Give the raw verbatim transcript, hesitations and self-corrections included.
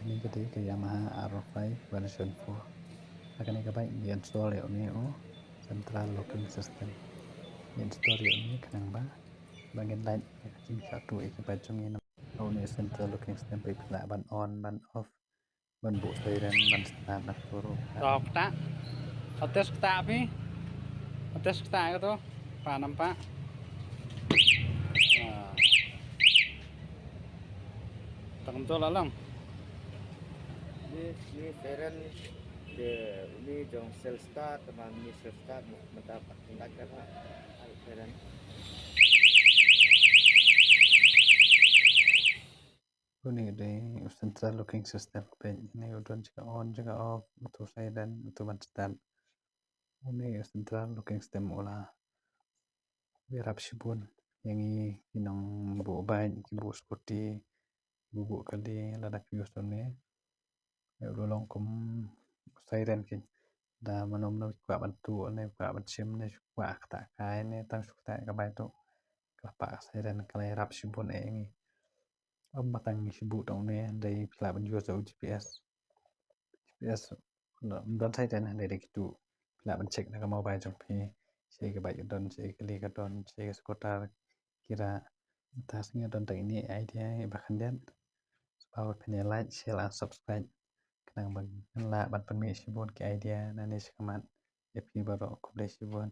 Kane ka dei ka Yamaha R five version four. Ha kane ka bike ngi install ïa une u central locking system. Ngi install ïa une khnang ba ba ngin lait ïa ka jingshah tuh ïa ka bike jong ngi. Une u central locking system phi lah ban on ban off, ban buh siren, ban start na ka showroom. To kata. Ates kata phi. Ates kata ka to. Pa nampak. Ah. Tang to la lang. Ni ni siren de ni jong self start, teman ni self start, mata pak tindak kan siren. Une u dei u central locking system. Peit, une u don jaka on, jaka off, utu siren, utu ban start. Une u central locking system u la ïarap shibun ïa ngi ki nongbuh bike, ki buh scooty, ki buh kali, lada ki use une. Ïa u long kum siren ki. Da mano mano ki kwah ban tuh ne, kwah ban shim ne, kwah kata kai ne, tang shu kata ka bike tuh. Ka la pah siren, ka la ïarap shibun ïa ngi. Ym ba tang ngi shu buh tang une, dei phi lah ban use u G P S. G P S ym don siren, dei dei kitu. Phi lah ban check na ka mobile jong phi. Shaei ka bike ka don, shaei ka kali ka don, shaei ka scooter, kira. Mynta sngi don tang ine i idea iba khyndiat. Sngewbha ba phin ïa like, share and subscribe. Khnang ba ngan lah ban pynmih shibun ki idea nangne shakhmat ïa phi baroh. Khublei shibun.